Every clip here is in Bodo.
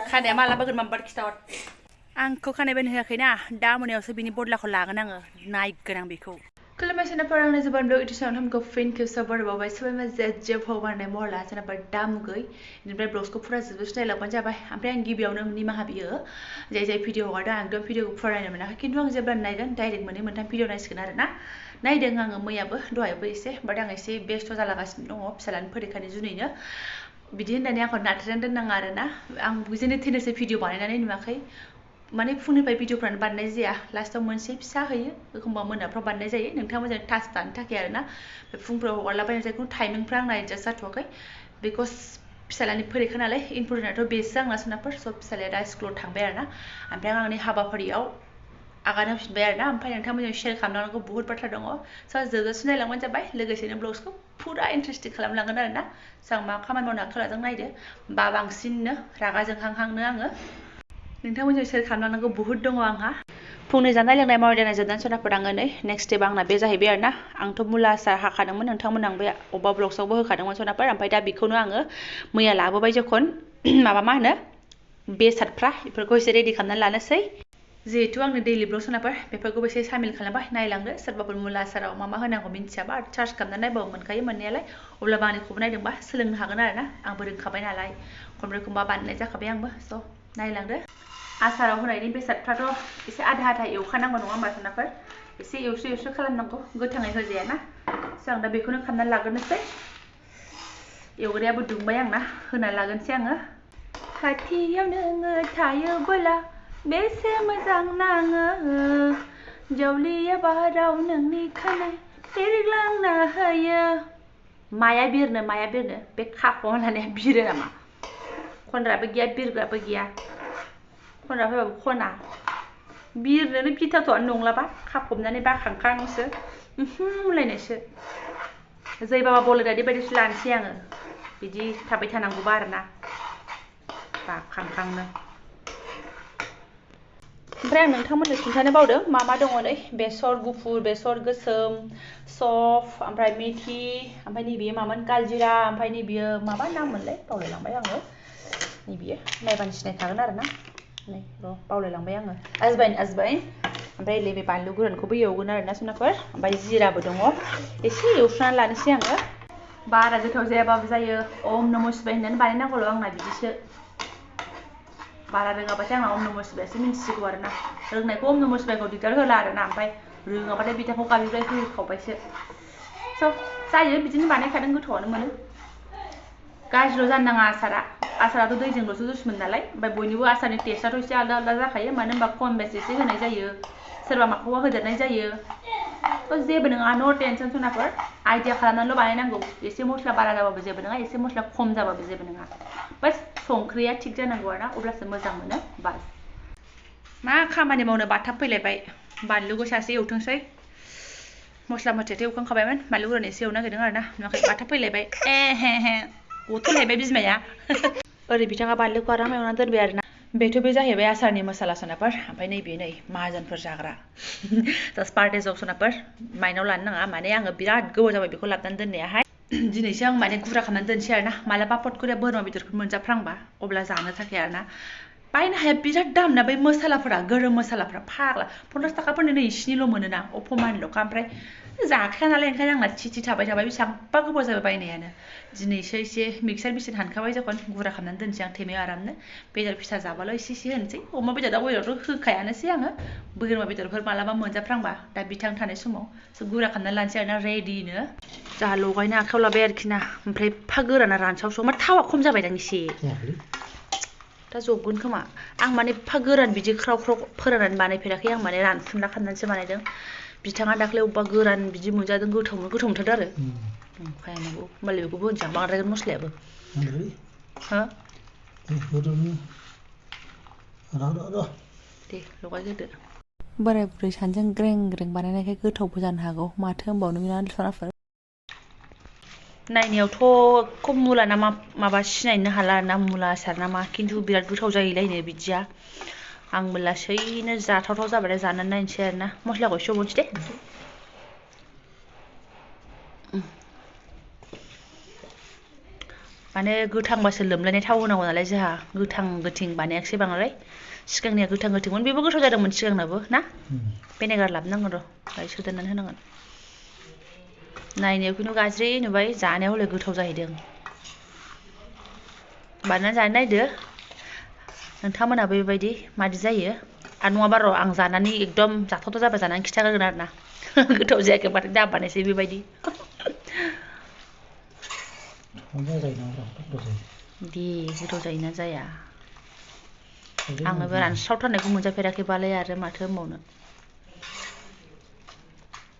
खानाया माला बोगोन माम्बार खिथाहर आंखौ खानाय बायनो होआखैना दा मोनायावसो बिनि बदलाखौ लागोन आङो नायगोन आं बेखौ खुलुमबाय सोनाफोर आंनो जोबोर ब्लग इडिसन हमखौ फिन खेबसे बरबावबाय सोरबा जे हगारनाय महला सोनाफोर दामुगै बेनिफ्राय ब्लग्सखौ फुरा जोबोद नायलांबानो जाबाय ओमफ्राय आं गिबियावनो निमाहा बियो जाय भिडिअ हगारदों आं एकदम भिडिअखौ फरायनो मोनाखै खिन्थु आं जेब्ला नायगोन डाइरेक्ट मोननै मोनथाम भिडिअ नायसिगोन आरो ना नायदों आङो मैयाबो दहायबो एसे बाट आं एसे बेस्थ' जालागासिनो दङ फिसालानि फरिखानि जुनैनो बिदि होननानै आंखौ नाथ्रोदनानै दोननाङा आरो ना आं जेने थेनेसो भिडिअ बानायनानै नुवाखै माने फुंनिफ्राय भिडिअफ्रानो बानायनाय जाया लास्टाव मोनसे फिसा होयो एखमबा मोनाफ्राव बानायनाय जायो नोंथाङा मोजां टाच लानो थाखाय आरो ना फुंफ्राव हगारलाबायनाय जायो खुनु टाइमिंफ्रा आंना एडजास्ट जाथ'वाखै बिकज फिसालानि फरिखा नालाय इम्परटेन्टआथ' बेसो आंना सोनाफोर स' फिसालाया दा स्कुलाव थांबाय आरो ना ओमफ्राय आं आंनि हाबाफारियाव आगान होफिनबाय आरो ना ओमफ्राय नोंथांमोनजों शेयार खालामनांगौ बहुत बाथ्रा दङ स' जोबजासिम नायलांबानो जाबाय लोगोसेनो ब्लग्सखौ फुरा इन्टारेस्टिं खालामलांगोन आरो ना स' आं मा खामानि मावनो आखायाव लादों नायदो बा बांसिननो रागा जोंहांहांनो आङो नोंथांमोनजों शेयार खालामनांगौ बहुत दङ आंहा फुंनि जानाय लोंनाय मावदेरनाय जोबनानै सोनाफोर आङो नै नेक्स्ट स्टेप आंना बे जाहैबाय आरो ना आंथ' मुला आसार हाखादोंमोन नोंथांमोन आं बे अबेबा ब्लग्सआवबो होखादोंमोन सोनाफोर ओमफ्राय दा बेखौनो आङो मैया लाबोबाय जखन माबा मा होनो बेसादफ्रा बेफोरखौ एसे रेडि खालामनानै लानोसै जिहेतु आंनि दैलि ब्लग सोनाफोर बेफोरखौबो एसे सामिल खालामबाय नायलांदो सोरबाफोर मुला आसाराव मा होनांगौ मिन्थियाबा चार्ज खालामनानै नायबाबो मोनखायो मोननायालाय अब्लाबो आंनिखौबो नायदोंबा सोलोंनो हागोन आरो ना आंबो रोंखाबाय नालाय खनब्रै खनबा बानायनाय जाखाबाय आंबो स' नायलांदो आसाराव होनायनि बेसादफ्राथ' एसे आधा आधा एवखानांगौ नङा होमबा सोनाफोर एसे एवस्रो खालामनांगौ गोथाङै होजाया ना स' आं दा बेखौनो खालामनानै लाग्रोनोसै एवग्रायाबो दुंबाय आंना होनानै लागोनसै आङो खाथियाव नोङो थायोबोला बेसे मोजां नाङो जावलिया बाराव नोंनि खानाय बिरग्लांना होयो माया बिरनो बे खाफाव लानाया बिरो नामा खनग्राबो गैया बिरग्राबो गैया खनग्रा फैबाबो खना बिरनोनो गिथावथावानो नंलाबा खाफबनानै बाखांखांसो होनलायनायसो जै बाबा बलायनानै बायदिसो लानोसै आङो बिदि थाबाय थानांगौबा आरोना बाखांखांनो ओमफ्राय आं नोंथांमोननो खिन्थानो बावदों मा दङ नै बेसर गुफुर बेसर गोसोम सफ ओमफ्राय मेथि ओमफ्राय नैबेयो मामोन कालजिरा ओमफ्राय नैबेयो माबा नाम मोनलाय बावलायलांबाय आङो नैबेयो नायबानो सिनायखागोन आरो ना नै र' बावलायलांबाय आङो आजबाइन ओमफ्राय नैबे बानलु गोरानखौबो एवगोन आरो ना सोनाफोर ओमफ्राय जिराबो दङ एसे एवस्रानानै लानोसै आङो बारा गोथाव जायाबाबो जायो ओम नम' शिवाय होननानै बानायनांगौल' आंना बिदिसो बारा रोङाबाथाय आंना ओम नम' शिवायसो मिन्थिसिगौ आरो ना रोंनायखौ ओम नम' शिवायखौ दिगदार होला आरो ना ओमफ्राय रोङाबाथाय बिथांखौ गाबिनिफ्राय होखावबायसो स' जायो बिदिनो बानायखादों गोथावआनो मोनो गाज्रिल' जानो नाङा आसाराथ' दैजोंल'सो जुसमोन नालाय ओमफ्राय बयनिबो आसारनि टेस्टआथ' एसे आलादा आलादा जाखायो मानो होनबा खम बेस एसे होनाय जायो सोरबा माखौबा होदेरनाय जायो थ' जेबो नङा नो टेनसन सोनाफोर आइडिया खालामनानैल' बानायनांगौ एसे मस्ला बारा जाबाबो जेबो नङा एसे मस्ला खम जाबाबो जेबो नङा बास संख्रिया थिग जानांगौ आरो ना अब्लासो मोजां मोनो बास मा खामानि मावनो बाथाब फैलायबाय बानलु गोसासो एवथोंसै मस्ला मस्लियाथ' एवखांखाबायमोन बानलु गोरान एसे एवनो नागिरदों आरो ना नुवाखै बाथाब फैलायबाय गथ'लायबाय बिमाया ओरै बिथाङा बानलुखौ आराम एवनानै दोनबाय आरो ना बेथ' बे जाहैबाय आसारनि मसाला सोनाफोर ओमफ्राय नैबे नै माहाजोनफोर जाग्रा जास्ट पार्टे जब सोनाफोर माइनाव लानो नाङा माने आङो बिराद गोबाव जाबाय बेखौ लाबोनानै दोननायाहाय दिनैसो आं माने गुरा खालामनानै दोनसै आरो ना मालाबा पटकरिया बोरमा बेदरफोर मोनजाफ्रांबा अब्ला जानो थाखाय आरो ना बायनो हाया बिराद दाम ना बै मसालाफोरा गरम मसालाफोरा फाग्ला 50 थाखाफोरनि नै इसिनिल' मोनोना अपमानल'खा ओमफ्राय जाखाया नालाय ओंखायनो आंना थि थाबाय बेसेबांबा गोबाव जाबाय बायनायानो दिनैसो एसे मिक्सार मेचिन हानखाबाय जखन गुरा खालामनानै दोनसै आं थेमायाव आरामनो बेदर फिसा जाबाल' एसे होनोसै अमा बेदर दाउ बेदरथ' होखायानोसै आङो बोरमा बेदरफोर मालाबा मोनजाफ्रांबा दा बिथां थानाय समाव गुरा खालामनानै लानोसै आरोना रेडिनो जाहा लगायनो आखायाव लाबाय आरोखि ना ओमफ्राय एफा गोराना रानसावसाव मा थावा खम जाबायदां एसे दा जबगोन खोमा आं माने एफा गोरान बिदि ख्राव ख्राव फोराननानै बानायफेराखै आं माने रानफुनला खालामनानैसो बानायदों बिथाङा दाख्लै अबेबा गोरान बिदि मोनजादों गोथाव मोनथारदों आरो ओमफ्राय नंगौ होमबालाय बेखौबो होनसै आं बांद्रायगोन मस्लायाबो हो दे लगायग्रोदो बोराय बुरै सानैजों ग्रें ग्रें बानायनायखाय गोथावबो जानो हागौ माथो होनबावनो बिराद सनाफोर नायनायावथ' खम मुला ना माबा सिनायनो हाला ना मुला आसार ना मा खिन्थु बिराद गोथाव जायोलायनो बिदिया आंबो लासैनो जाथावथाव जाबाथाय जानानै नायनोसै आरो ना मस्लाखौ एसे हरनोसै दे माने गोथांबासो लोमलायनाय थाव होनांगौ नालाय जोंहा गोथां गोथिं बानायाखिसै बांद्राय सिगांनिया गोथां गोथिंमोन बेबो गोथाव जादोंमोन सिगांनाबो ना भिनेगार लाबोनांगोन र' दायो सोदेरनानै होनांगोन नायनायाव खिन्थु गाज्रि नुबाय जानायाव हले गोथाव जाहैदों बानायनानै जानो नायदो नोंथांमोनाबो बेबायदि मादि जायो आरो नङाबा र' आं जानानै एकदम जाथावथाव जाबा जानानै खिन्थागोन आरोना गोथाव जायाखैबाथाय दा बानायसै बेबायदि दे गोथाव जायोना जाया आङो बे रानस्रावथारनायखौ मोनजाफेराखैबालाय आरो माथो होनबावनो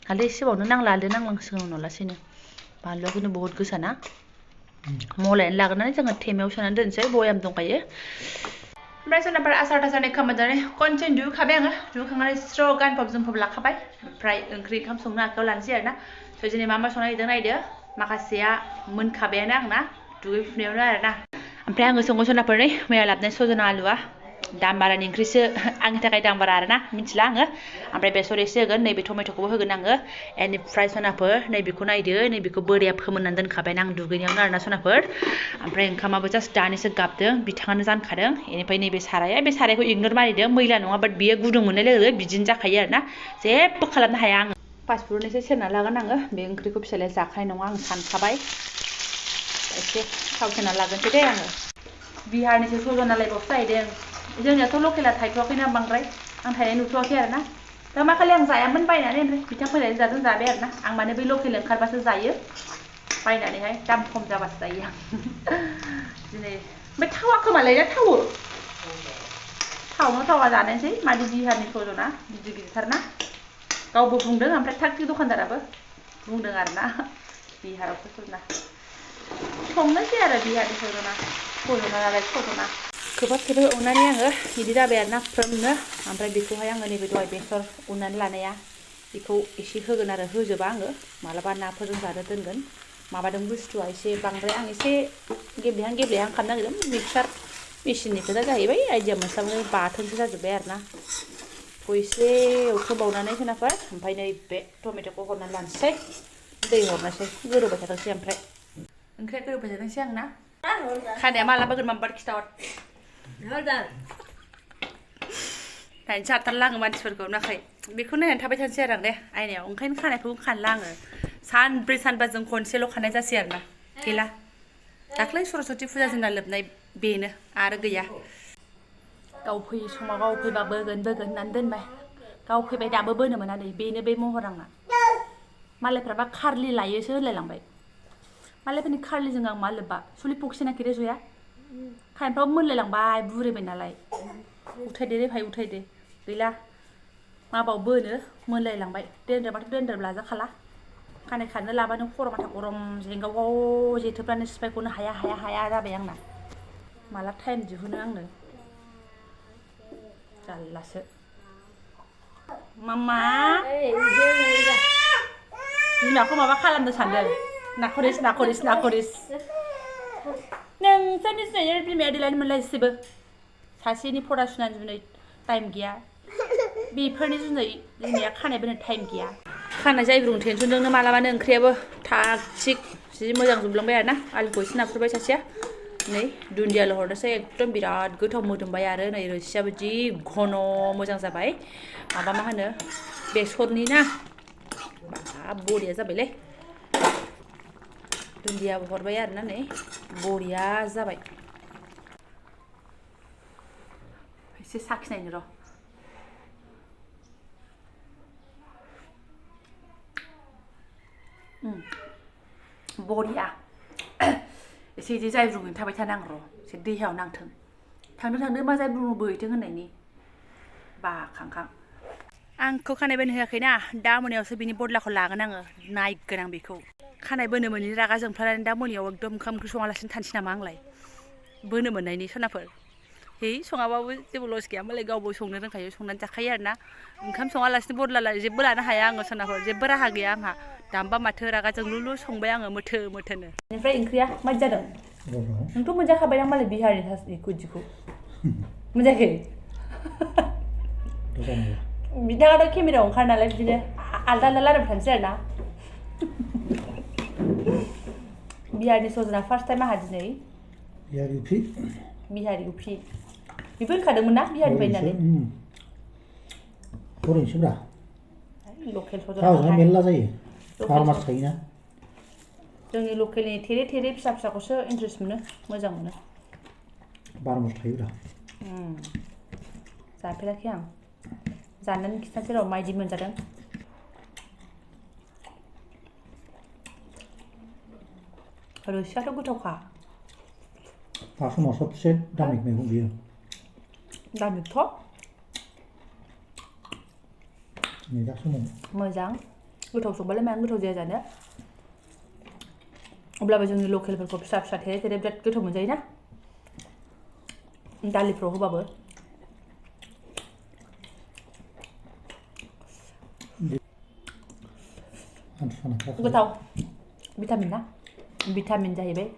हालदै एसेबावनो नांला हालदै नांलांसिगोन उनाव लासैनो बानलुआ खिन्थु बहुत गोसा ना मलायनानै लाग्रोनानै जोङो थेमायाव सोनानै दोनसै बयाम दंखायो ओमफ्राय सोरनाफोर आसार थासारनि खामानि खनसेनो दुगैखाबाय आङो दुगैखांनानै स्र' गानफब जोमफब लाखाबाय ओमफ्राय ओंख्रि ओंखाम संनो आखायाव लानोसै आरोना दिनै मा संनो नागिरदों नायदो माखासेया मोनखाबायानो आंना दुगैफुनायावनो आरोना ओमफ्राय आङो संगोन सोरनाफोर नै मैया लाबोनाय सजना आलुआ दाम बारानि ओंख्रिसो आंनि थाखाय दाम बारा आरोना मिथिला आङो ओमफ्राय बेसर एसे होगोन नैबे टमेट'खौबो होगोन आङो बेनिफ्राय सनाफोर नैबेखौ नायदो नैबेखौ बोराया फोमोननानै दोनखाबाय आं दुगैनायावनो आरोना सनाफोर ओमफ्राय ओंखामाबो जास्ट दानिसो गाबदों बिथाङानो जानखादों बेनिफ्राय नैबे साराया बे सारायखौ इगनर मारिदों मैला नङा बाट बियो गुदुं मोननाय लोगो लोगो बिदिनो जाखायो आरोना जेबो खालामनो हाया आङो पासफुरन एसे सेरना लागोन आङो बे ओंख्रिखौ फिसालाया जाखानाय नङा आं सानखाबाय एसे थाव सेरना लागोनसै दे आङो बिहारनिसो सजना लायबावसो जाहैदों जोंनियाथ' लकेला थायथ'वाखैना बांद्राय आं थायनाय नुथ'वाखै आरोना दा मा खालि आं जायामोन बायनानै ओमफ्राय बिथां फैनानै जादों जाबाय आरोना आं माने बै लकेल ओंखारबासो जायो बायनानैहाय दाम खम जाबासो जायो आं दिनै ओमफ्राय थावा खोमालाय ना थावो थावनो थावा जानायसै मादि बिहारनि सजना गिदिर गिदिरथारना गावबो बुंदों ओमफ्राय थाग थिग दखानदाराबो बुंदों आरोना बिहारावसो सजना संनोसै आरो बिहारनि सजना नालाय सजना खोबहाब खोबहाब एवनानै आङो बिदि जाबाय आरोना फ्रोमनो ओमफ्राय बेखौहाय आङो नैबे दहाय बेसर उननानै लानाया बेखौ एसे होगोन आरो होजोबा आङो मालाबा नाफोरजों जानो दोनगोन माबादों बुस्थुआ एसे बांद्राय आं एसे गेब्लेहां खालामनो नागिरदों मिक्सार मेसिननि खोथा जाहैबाय आइडिया मोनस्लाबनाय बाथोनसो जाजोब्बाय आरोना बेखौ एसे एवथ्र'बावनानै सोनाफोर ओमफ्राय नैबे टमेट'खौ हरनानै लानोसै दै हरनोसै गोदौबाय थाथोंसै ओमफ्राय ओंख्रिया गोदौबाय थाथोंसै आंना खानाया मालाबा गोन माबार खिथाहर नायनो जाथारला आङो मानसिफोरखौ नाथाय बेखौ नायनानै थाबाय थानोसै आरो आं दे आयनायाव ओंखायनो खानायखौ खानला आङो सानब्रै सानबाजों खनसेल' खानाय जासै आरोना गैला दाख्लै सरस्वती फुजा जोंना लोबनाय बेनो आरो गैया गाव फैयै समाव गाव फैबा बोगोन होननानै दोनबाय गाव फैबाय दाबो बोनो मोना नै बेनो बे महर आंना मालायफ्राबा खारलि लायोसो होनलायलांबाय मालायफोरनि खारलिजों आं मा लोब्बा सुलि पक्सिनाखि रे जया खानायफ्राबो मोनलायलांबाय बुरैबाय नालाय उथायदे रे भाइ उथायदे गैला माबाव बोनो मोनलायलांबाय देन्दारबाथ' देन्दार लाजाखाला खानाय खानो लाबानो खर' माथा गरम जेंगाव गाव जेथोफ्रानो सिफायखौनो हाया जाबाय आंना माला टाइम दिहुनो आंनो जारलासो मामा बिमाखौ माबा खालामनो सानदों नाखरिस नोंसोरनि जुनै बिमाया देलायनो मोनलायसैबो सासेनि फरायसुनानि जुनै टाइम गैया बेफोरनि जुनै बिमाया खानाय बोनो टाइम गैया खानाय जायब्रुं टेनसनजोंनो मालाबानो ओंख्रियाबो थाग थिग जि मोजां जोबलांबाय आरोना आलुखौ एसे नाफ्रुबाय सासेया नै दुन्दियाल' हरनोसै एकदम बिराद गोथाव मोदोमबाय आरो नै रोसियाबो जि घन' मोजां जाबाय माबा मा होनो बेसरनि ना बाब बरिया जाबायलै दुन्दियाबो हरबाय आरोना नै बरिया जाबाय एसे साखिनायनो र' बरिया एसे इदि जायब्रुङैनो थाबाय थानांगौ र' एसे देहायाव नांथों थांदों मा जायब्रुङै बोहैथों होननायनि बाखांखां आंखौ खानाय बोनो होआखैना दा मोनायावसो बिनि बदलाखौ लागोन आङो नायगोन आं बेखौ खानाय बोनो मोनैनि रागा जोंफ्लानानै दा मोनायाव एकदम ओंखाम ओंख्रि सङालासिनो थानोसै नामा आंलाय बोनो मोननायनि सनाफोर है सङाबाबो जेबो लस गैया मालाय गावबो संनो रोंखायो संनानै जाखायो आरोना ओंखाम सङालासिनो बदला जेबो लानो हाया आङो सनाफोर जेबो राहा गैया आंहा दामबा माथो रागा जोंलुलु संबाय आङो मोथोनो बेनिफ्राय ओंख्रिया मादि जादों नोंथ' मोनजाखाबाय आं मालाय बिहारनि गुदिखौ मोनजायाखै बिथाङाथ' केमेरायाव ओंखारो नालाय बिदिनो आलदा रायलायबाय थानोसै आरोना बिहारनि सजना फार्स्ट टाइम आहा दिनै बिहारि उफ्रि बेबो होनखादोंमोन ना बिहारनिफ्राय होननानै हरैसोब्रा लकेल सजना गावजों मेरला जायो 12 मास थायोना जोंनि लकेलनि थेरे थेरे फिसा फिसाखौसो इन्ट्रेस्ट मोनो मोजां मोनो 12 मास थायोब्रा जाफेराखै आं जानानै खिथानोसै र' माबायदि मोनजादों रोसियाथ' गोथावखा आसामाव सबसे दामि मैगं बियो दामिथ' नै दा समाव मोजां गोथाव संबालाय मानो गोथाव जाया जानो अब्लाबो जोंनि लकेलफोरखौ फिसा फिसा थेरे थेरे बिराद गोथाव मोनजायोना दालिफ्राव होबाबो गोथाव भिटामिन ना भिटामिन जाहैबाय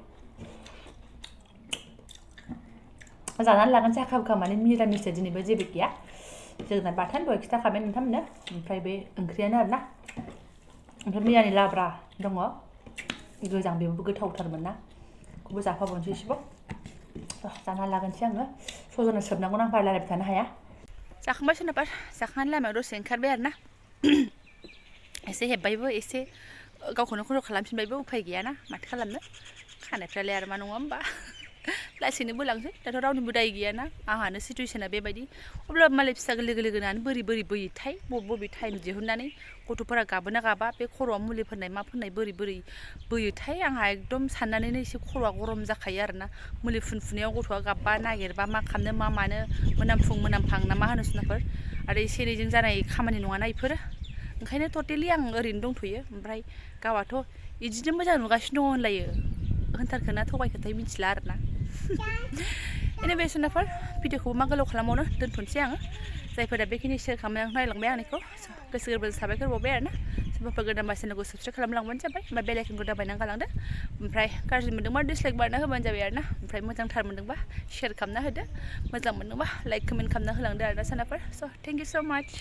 जानानै लागोनसै आखा माने मिरामिससो दिनैबो जेबो गैया जोगोनार बाथोन दहाय खिथाखाबाय नोंथांमोननो ओमफ्राय बे ओंख्रियानो आरोना ओमफ्राय मैयानि लाब्रा दङ गोजां बेबो गोथावथारमोन ना बेखौबो जाफाबावनोसै एसेबाव जानानै लागोनसै आङो सजना सोबनांगौ आं बारा रायलायबाय थानो हाया जाखांबाय सोरनाबा जाखांनानै लामायाव दसे ओंखारबाय आरोना एसे हेब्बायबो एसे गावखौनो खर' खालामफिनबायबो उफाय गैयाना माथो खालामनो खानायफ्रालाय आरो मा नङा होमबा लासैनो बोलांसै दाथ' रावनिबो दाय गैयाना आंहानो सिटुवेसना बेबायदि अब्लाबो मालाय फिसा गोरलै गोरलैनानै बोरै बोयोथाय बबे टाइम दिहुननानै गथ'फोरा गाबोना गाबा बे खर'आव मुलि फोननाय मा फोननाय बोरै बोयोथाय आंहा एकदम साननानैनो एसे खर'आ गरम जाखायो आरोना मुलि फुनफुनायाव गथ'आ गाबबा नागिरबा मा खालामनो मा मानो मोनामफां ना मा होनो सुनाफोर आरो एसे एनैजों जानाय खामानि नङाना बेफोरो ओंखायनो टटेलि आं ओरैनो दंथ'यो ओमफ्राय गावआथ' बिदिनो मोजां नुगासिनो दङ होनलायो होनथारखोना थगायखोथाय मिथिला आरोना एनिवे सुनाफोर भिडिअखौबो मा गोलाव खालामबावनो दोनथ'नोसै आङो जायफोरा बेखिनि शेयार खालामनानै नायलांबाय आंनिखौ गोसो गोरबोजों साबायखर बावबाय आरोना सोरबाफोर गोदानबा चेनेलखौ साबसक्राइब खालामलांबानो जाबाय ओमफ्राय बेल आइकनखौ दाबायनानै गालांदो ओमफ्राय गाज्रि मोनदोंबा डिसलाइक बानायना होबानो जाबाय आरोना ओमफ्राय मोजांथार मोनदोंबा शेयार खालामना होदो मोजां मोनदोंबा लाइक कमेन्ट खालामना होलांदो आरोना सानाफोर स' थेंक इउ स' माच